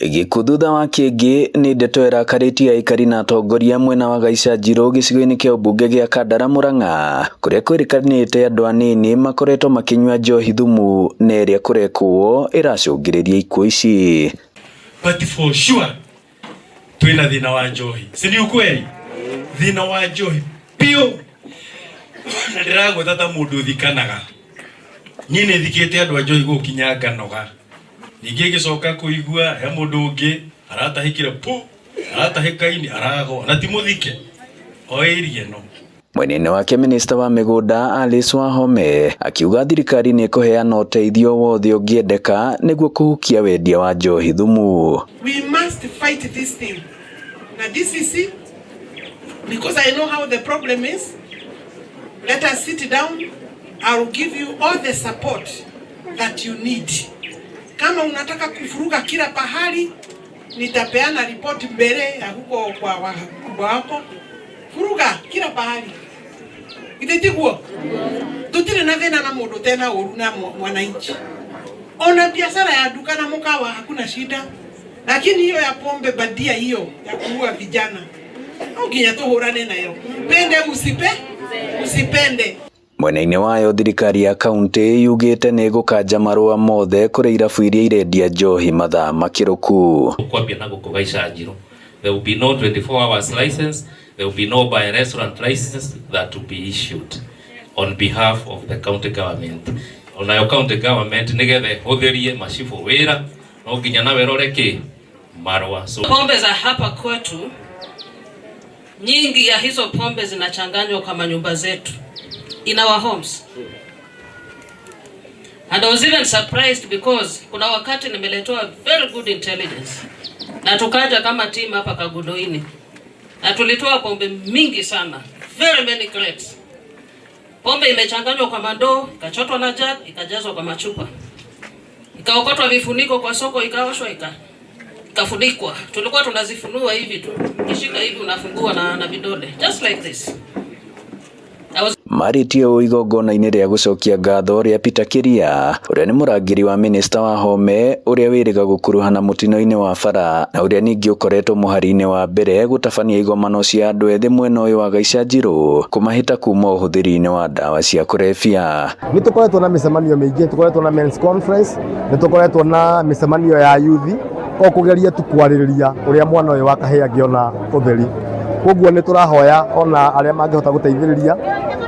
Gĩkuũ thutha wa kĩngĩ nĩ ndeto ĩrakarĩtie aikari na atongoria mwena wa Gaicanjirũ gĩcigo-inĩ kĩa ũmbunge gĩa Kandara Murang'a kũrĩa kwĩrĩkanĩte andũ anini makoretwo makĩnyua njohi thumu na ĩrĩa kũrekwo ĩracũngĩrĩria ikuũ ici. But for sure twina thina wa njohi, si ni ukweli? Thina wa njohi biũ, na ndĩragweta ta mũndũ ũthikanaga. Niĩ nĩ thikĩte andũ a njohi gũkinya nganoga, ningĩ ngĩcoka kũigua he mũndũ ũngĩ aratahĩkire pu aratahĩka ini aragwa na ti mũthike o area ĩno. Mwena-inĩ wake, minista wa mĩgũnda Alice Wahome akiuga thirikari nĩ ĩkũheana ũteithio wothe ũngĩendeka nĩguo kũhukia wendia wa njohi thumu. We must fight this thing. Na DCC, because I know how the problem is, let us sit down. I will give you all the support that you need. Kama unataka kuvuruga kila pahali, nitapeana ripoti mbele ya huko kwa wakubwa wako. Vuruga kila pahali. Ithe tiguo? Tutire na thina na mundu tena uru na mwananchi. Ona biashara ya duka na mukawa hakuna shida. Lakini hiyo ya pombe bandia, hiyo ya kuua vijana, no nginya tuhurane nayo. Pende usipe, usipende. Mwena-inĩ wayo, thirikari ya kaunti yugĩte nĩ ĩgũkanja marũa mothe kũrĩ irabu iria irendia njohi mathaa makĩrũku. Kwambia na gũkũ Gaicanjirũ, there will be no 24 hours license, there will be no bar and restaurant license that will be issued on behalf of the county government. Onayo county government nigetha ĩhũthĩrie macibũ wĩra, no nginya nawe rore kĩ marũa. So pombe za hapa kwetu, nyingi ya hizo pombe zinachanganywa kwa manyumba zetu, in our homes. And I was even surprised because kuna wakati nimeletewa very good intelligence na tukaja kama team hapa Kagudoini na tulitoa pombe mingi sana, very many crates. Pombe imechanganywa kwa mandoo, ikachotwa na jug, ikajazwa kwa machupa, ikaokotwa vifuniko kwa soko, ikaoshwa, ikafunikwa. Tulikuwa tunazifunua hivi tu, ukishika hivi unafungua na vidole, just like this. I was Marĩtie ũũ igongona-inĩ rĩa gũcokia ngatho rĩa Peter Kiria, ũrĩa nĩ mũrangĩri wa minista Wahome, ũrĩa wĩrĩga gũkuruhana mũtino-inĩ wa bara na ũrĩa ningĩ ũkoretwo mũhari-inĩ wa mbere gũtabania igomano cia andũ ethĩ mwena ũyũ wa Gaicanjirũ kũmahĩta kuma ũhũthĩri-inĩ wa ndawa cia kũrebia. Nĩ tũkoretwo na mĩcemanio mĩingĩ, tũkoretwo na men's conference, nĩ tũkoretwo na mĩcemanio ya youth, o kũgeria tu kwarĩrĩria ũrĩa mwana ũyũ wa kahĩĩ angĩona ũtheri. Koguo nĩ tũrahoya ona arĩa mangĩhota gũteithĩrĩria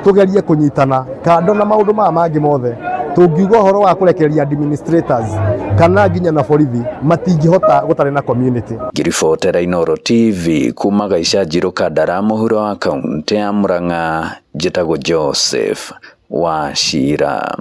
tũgerie kũnyitana kando na maũndũ maya mangĩ mothe. Tũngiuga ũhoro wa kũrekereria administrators kana nginya na borithi, matingĩhota gũtarĩ na community. Ngĩribotera Inooro TV kuma Gaicanjirũ, Kandara, mũhuro wa kaũntĩ ya Murang'a, njĩtagwo Joseph Wachira.